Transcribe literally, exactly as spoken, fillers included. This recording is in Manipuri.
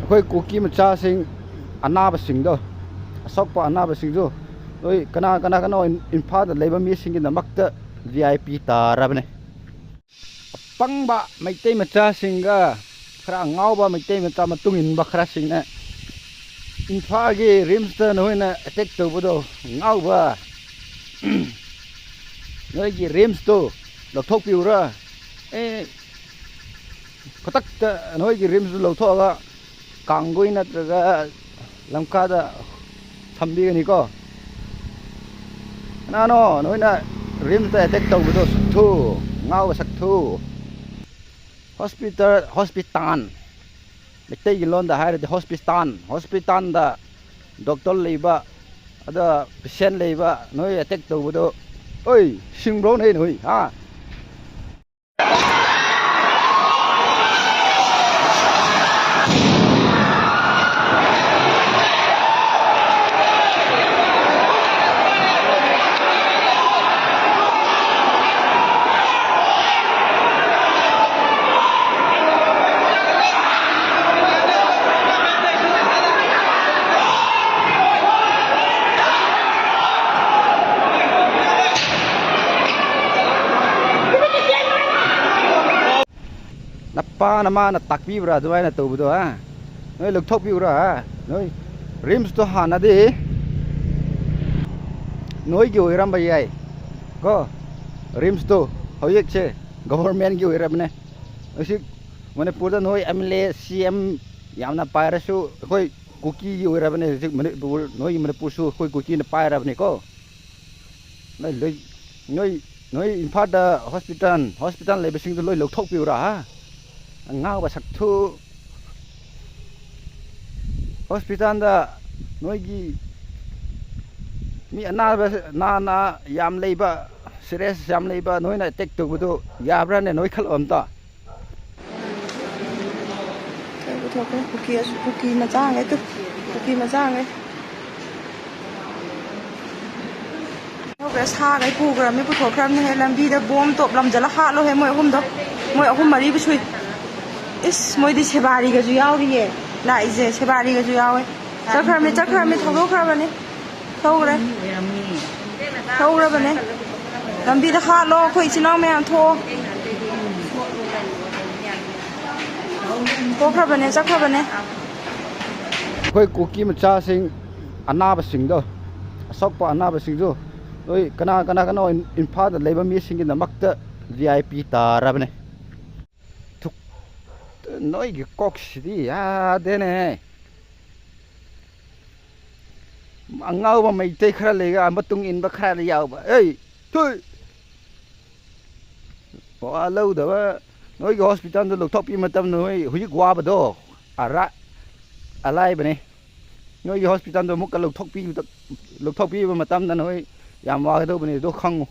ꯑꯩꯈꯣꯏ ꯀꯨꯀꯤ ꯃꯆꯥꯁꯤꯡ, ꯑꯅꯥꯕꯁꯤꯡꯗꯣ, ꯑꯁꯣꯛꯄ ꯑꯅꯥꯕꯁꯤꯡꯗꯣ, ꯅꯣꯏ ꯀꯅꯥ ꯀꯅꯥ ꯀꯅꯥ ꯏꯝꯐꯥꯜꯗ ꯂꯩꯕ ꯃꯤꯁꯤꯡꯒꯤꯗꯃꯛꯇ ꯚꯤ ꯑꯥꯏ ꯄꯤ ꯇꯥꯔꯕꯅꯦ꯫ ꯑꯄꯪꯕ ꯃꯩꯇꯩ ꯃꯆꯥꯁꯤꯡꯒ ꯈꯔ ꯉꯥꯎꯕ ꯃꯩꯇꯩ ꯃꯆꯥ ꯃꯇꯨꯡ ꯏꯟꯕ ꯈꯔꯁꯤꯡꯅ ꯏꯝꯐꯥꯜꯒꯤ ꯔꯤꯝꯁꯇ ꯅꯈꯣꯏꯅ ꯑꯦꯇꯦꯛ ꯇꯧꯕꯗꯣ, ꯉꯥꯎꯕ, ꯅꯣꯏꯒꯤ ꯔꯤꯝꯁꯇꯣ ꯂꯧꯊꯣꯛꯄꯤꯌꯨꯔꯥ? ꯑꯦ, ꯈꯨꯗꯛꯇ ꯅꯣꯏꯒꯤ ꯔꯤꯝꯁꯇꯨ ꯂꯧꯊꯣꯛꯑꯒ ꯀꯥꯡꯒꯣꯏ ꯅꯠꯇ꯭ꯔꯒ ꯂꯝꯈꯥꯗ ꯊꯝꯕꯤꯒꯅꯤꯀꯣ꯫ ꯀꯅꯥꯅꯣ ꯅꯣꯏꯅ ꯔꯤꯝꯁꯇ ꯑꯦꯇꯦꯛ ꯇꯧꯕꯗꯣ? ꯁꯛꯊꯨ, ꯉꯥꯎꯕ ꯁꯛꯊꯨ꯫ ꯍꯣꯁꯄꯤꯇꯥꯜ, ꯍꯣꯁꯄꯤꯇꯥꯜ, ꯃꯩꯇꯩꯒꯤ ꯂꯣꯟꯗ ꯍꯥꯏꯔꯗꯤ ꯍꯣꯁꯄꯤꯇꯥꯜ, ꯍꯣꯁꯄꯤꯇꯥꯜꯗ ꯗꯣꯛꯇꯔ ꯂꯩꯕ, ꯑꯗ ꯄꯦꯁꯦꯟ ꯂꯩꯕ, ꯅꯣꯏ ꯑꯦꯇꯦꯛ ꯇꯧꯕꯗꯣ, ꯑꯣꯏ, ꯁꯤꯡꯕ꯭ꯔꯣꯅꯦ ꯅꯣꯏ, ꯍꯥ? ꯅꯄꯥ ꯅꯃꯥꯅ ꯇꯥꯛꯄꯤꯕ꯭ꯔꯥ ꯑꯗꯨꯃꯥꯏꯅ ꯇꯧꯕꯗꯣ, ꯍꯥ? ꯅꯣꯏ ꯂꯧꯊꯣꯛꯄꯤꯕ꯭ꯔꯥ, ꯍꯥ? ꯅꯣꯏ ꯔꯤꯝꯁꯇꯣ ꯍꯥꯟꯅꯗꯤ ꯅꯣꯏꯒꯤ ꯑꯣꯏꯔꯝꯕ ꯌꯥꯏ ꯀꯣ, ꯔꯤꯝꯁꯇꯣ꯫ ꯍꯧꯖꯤꯛꯁꯦ ꯒꯣꯚꯔꯃꯦꯟꯒꯤ ꯑꯣꯏꯔꯕꯅꯦ꯫ ꯍꯧꯖꯤꯛ ꯃꯅꯤꯄꯨꯔꯗ ꯅꯣꯏ ꯑꯦꯝ ꯑꯦꯜ ꯑꯦ, ꯁꯤ ꯑꯦꯝ ꯌꯥꯝꯅ ꯄꯥꯏꯔꯁꯨ ꯑꯩꯈꯣꯏ ꯀꯨꯀꯤꯒꯤ ꯑꯣꯏꯔꯕꯅꯦ ꯍꯧꯖꯤꯛ ꯃꯅꯤꯄꯨꯔ, ꯅꯣꯏꯒꯤ ꯃꯅꯤꯄꯨꯔꯁꯨ ꯑꯩꯈꯣꯏ ꯀꯨꯀꯤꯅ ꯄꯥꯏꯔꯕꯅꯦꯀꯣ꯫ ꯅꯣꯏ ꯂꯣꯏ, ꯅꯣꯏ, ꯅꯣꯏ ꯏꯝꯐꯥꯜꯗ ꯍꯣꯁꯄꯤꯇꯥꯜ, ꯍꯣꯁꯄꯤꯇꯥꯜ ꯂꯩꯕꯁꯤꯡꯗꯣ ꯂꯣꯏ ꯂꯧꯊꯣꯛꯄꯤꯌꯨꯔꯥ, ꯍꯥ? ꯑꯉꯥꯎꯕ ꯁꯛꯊꯨ꯫ ꯍꯣꯁꯄꯤꯇꯥꯜꯗ ꯅꯣꯏꯒꯤ ꯃꯤ ꯑꯅꯥꯕ, ꯅꯥ, ꯅꯥ ꯌꯥꯝ ꯂꯩꯕ, ꯁꯤꯔꯤꯌꯁ ꯌꯥꯝ ꯂꯩꯕ, ꯅꯣꯏꯅ ꯑꯦꯇꯦꯛ ꯇꯧꯕꯗꯣ ꯌꯥꯕ꯭ꯔꯥꯅꯦ? ꯅꯣꯏ ꯈꯜꯂꯣ ꯑꯝꯇ꯫ ꯀꯩ ꯄꯨꯊꯣꯛꯈ꯭ꯔꯦ? ꯀꯨꯀꯤ ꯑꯁ-, ꯀꯨꯀꯤ ꯃꯆꯥꯉꯩ ꯇꯨ, ꯀꯨꯀꯤ ꯃꯆꯥꯉꯩ꯫ ꯄꯨꯊꯣꯛꯈ꯭ꯔꯦ, ꯁꯥꯈꯩ ꯄꯨꯈ꯭ꯔꯕꯅꯤ, ꯄꯨꯊꯣꯛꯈ꯭ꯔꯕꯅꯤ꯫ ꯍꯦ, ꯂꯝꯕꯤꯗ ꯕꯣꯝ ꯇꯣꯞ ꯂꯝꯖꯜꯂ ꯍꯥꯠꯂꯣ ꯍꯦ, ꯃꯣꯏ ꯑꯍꯨꯝꯗꯣ꯫ ꯃꯣꯏ ꯑꯍꯨꯝ ꯃꯔꯤꯕꯨ ꯁꯨꯏ꯫ ꯏꯁ, ꯃꯣꯏꯗꯤ ꯁꯦꯕꯥꯔꯤꯒꯁꯨ ꯌꯥꯎꯔꯤꯌꯦ꯫ ꯂꯥꯛꯏꯁꯦ ꯁꯦꯕꯥꯔꯤꯒꯁꯨ ꯌꯥꯎꯋꯦ꯫ ꯆꯠꯈ꯭ꯔꯃꯤ, ꯆꯠꯈ꯭ꯔꯃꯤ, ꯊꯧꯗꯣꯛꯈ꯭ꯔꯕꯅꯤ꯫ ꯊꯧꯈ꯭ꯔꯦ꯫ ꯑꯣꯏꯔꯝꯅꯤ꯫ ꯊꯧꯈ꯭ꯔꯕꯅꯦ꯫ ꯂꯝꯕꯤꯗ ꯍꯥꯠꯂꯣ, ꯑꯩꯈꯣꯏ ꯏꯆꯤꯟ ꯏꯅꯥꯎ ꯃꯌꯥꯝ ꯊꯣꯛꯑꯣ꯫ ꯊꯣꯛꯈ꯭ꯔꯕꯅꯦ, ꯆꯠꯈ꯭ꯔꯕꯅꯦ꯫ ꯑꯩꯈꯣꯏ ꯀꯨꯀꯤ ꯃꯆꯥꯁꯤꯡ, ꯑꯅꯥꯕꯁꯤꯡꯗꯣ, ꯑꯁꯣꯛꯄ ꯑꯅꯥꯕꯁꯤꯡꯁꯨ, ꯅꯣꯏ ꯀꯅꯥ ꯀꯅꯥ ꯀꯅꯥ ꯏꯝꯐꯥꯜꯗ ꯂꯩꯕ ꯃꯤꯁꯤꯡꯒꯤꯗꯃꯛꯇ ꯚꯤ ꯑꯥꯏ ꯄꯤ ꯇꯥꯔꯕꯅꯦ꯫ ꯊꯨꯛ-, ꯅꯣꯏꯒꯤ ꯀꯣꯛꯁꯤꯗꯤ ꯌꯥꯗꯦꯅꯦ꯫ ꯑꯉꯥꯎꯕ ꯃꯩꯇꯩ ꯈꯔ ꯂꯩꯒ ꯃꯇꯨꯡ ꯏꯟꯕ ꯈꯔ ꯌꯥꯎꯕ꯫ ꯑꯩ, ꯊꯨꯏ! ꯋꯥ ꯂꯧꯗꯕ, ꯅꯣꯏꯒꯤ ꯍꯣꯁꯄꯤꯇꯥꯜꯗ ꯂꯧꯊꯣꯛꯄꯤꯕ ꯃꯇꯝꯗ ꯅꯣꯏ ꯍꯧꯖꯤꯛ ꯋꯥꯕꯗꯣ ꯑꯔꯥ-, ꯑꯂꯥꯏꯕꯅꯦ꯫ ꯅꯣꯏꯒꯤ ꯍꯣꯁꯄꯤꯇꯥꯜꯗꯣ ꯑꯃꯨꯛꯀ ꯂꯧꯊꯣꯛꯄꯤꯕꯗ-, ꯂꯧꯊꯣꯛꯄꯤꯕ ꯃꯇꯝꯗ ꯅꯣꯏ ꯌꯥꯝ ꯋꯥꯒꯗꯧꯕꯅꯦ, ꯑꯗꯣ ꯈꯪꯉꯨ꯫